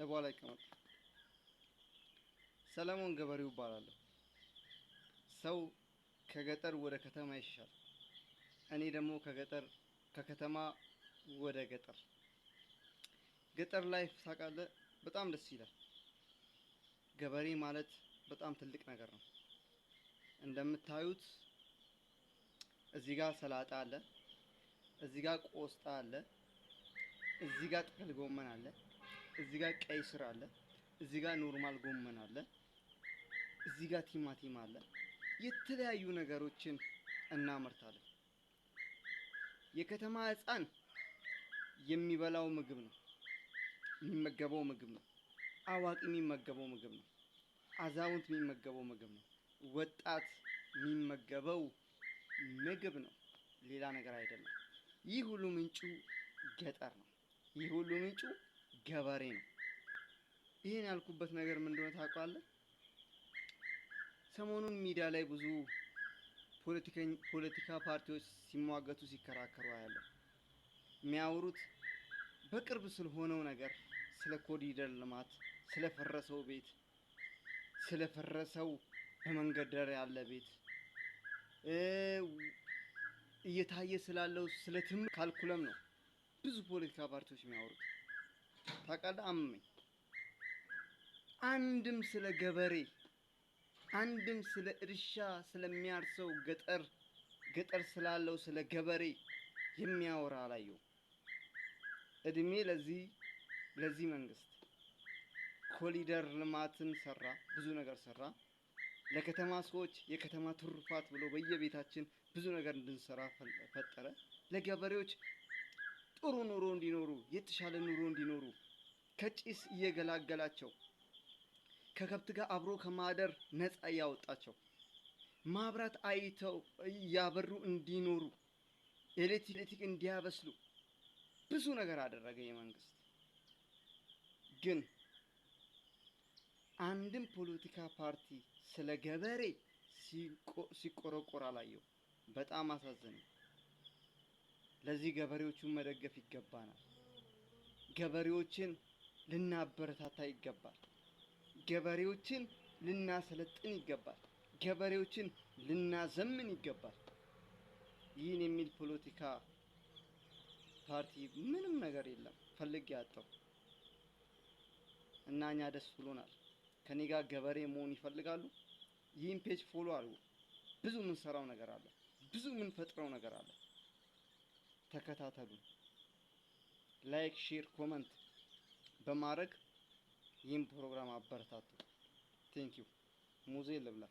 ለበኋላ ይቀመጥ። ሰለሞን ገበሬው እባላለሁ። ሰው ከገጠር ወደ ከተማ ይሸሻል። እኔ ደግሞ ከገጠር ከከተማ ወደ ገጠር። ገጠር life ታውቃለህ፣ በጣም ደስ ይላል። ገበሬ ማለት በጣም ትልቅ ነገር ነው። እንደምታዩት እዚህ ጋር ሰላጣ አለ፣ እዚህ ጋር ቆስጣ አለ፣ እዚህ ጋር ጥቅል ጎመን አለ፣ እዚህ ጋር ቀይ ስር አለ፣ እዚህ ጋር normal ጎመን አለ፣ እዚህ ጋር ቲማቲም አለ። የተለያዩ ነገሮችን እናመርታለን። የከተማ ሕፃን የሚበላው ምግብ ነው፣ የሚመገበው ምግብ ነው። አዋቂ የሚመገበው ምግብ ነው። አዛውንት የሚመገበው ምግብ ነው። ወጣት የሚመገበው ምግብ ነው። ሌላ ነገር አይደለም። ይህ ሁሉ ምንጩ ገጠር ነው። ይህ ሁሉ ምንጩ ገበሬ ነው። ይህን ያልኩበት ነገር ምን እንደሆነ ታውቃለህ? ሰሞኑን ሚዲያ ላይ ብዙ ፖለቲካ ፓርቲዎች ሲሟገቱ ሲከራከሩ አያለሁ። የሚያወሩት በቅርብ ስለሆነው ነገር፣ ስለ ኮሪደር ልማት፣ ስለፈረሰው ቤት፣ ስለፈረሰው በመንገድ ዳር ያለ ቤት፣ እየታየ ስላለው ስለ ትምህርት ካልኩለም ነው ብዙ ፖለቲካ ፓርቲዎች የሚያወሩት። ታውቃለህ፣ አመመኝ። አንድም ስለ ገበሬ፣ አንድም ስለ እርሻ ስለሚያርሰው ገጠር ገጠር ስላለው ስለ ገበሬ የሚያወራ አላየሁም። እድሜ ለዚህ መንግስት ኮሪደር ልማትን ሰራ፣ ብዙ ነገር ሰራ። ለከተማ ሰዎች የከተማ ትሩፋት ብሎ በየቤታችን ብዙ ነገር እንድንሰራ ፈጠረ። ለገበሬዎች ጥሩ ኑሮ እንዲኖሩ፣ የተሻለ ኑሮ እንዲኖሩ ከጭስ እየገላገላቸው፣ ከከብት ጋር አብሮ ከማደር ነፃ እያወጣቸው፣ ማብራት አይተው እያበሩ እንዲኖሩ፣ ኤሌክትሪክ እንዲያበስሉ ብዙ ነገር አደረገ የመንግስት። ግን አንድም ፖለቲካ ፓርቲ ስለ ገበሬ ሲቆረቆር አላየው። በጣም አሳዘነኝ። ለዚህ ገበሬዎቹን መደገፍ ይገባናል። ገበሬዎችን ልናበረታታ ይገባል። ገበሬዎችን ልናሰለጥን ይገባል። ገበሬዎችን ልናዘምን ይገባል። ይህን የሚል ፖለቲካ ፓርቲ ምንም ነገር የለም። ፈልጌ ያጣው እና እኛ ደስ ብሎናል። ከኔ ጋር ገበሬ መሆን ይፈልጋሉ። ይህን page follow አድርጉ። ብዙ የምንሰራው ነገር አለ። ብዙ የምንፈጥረው ነገር አለ። ተከታተሉ። Like፣ share፣ comment በማድረግ ይህን ፕሮግራም አበረታቱ። Thank you። ሙዜ ልብላ።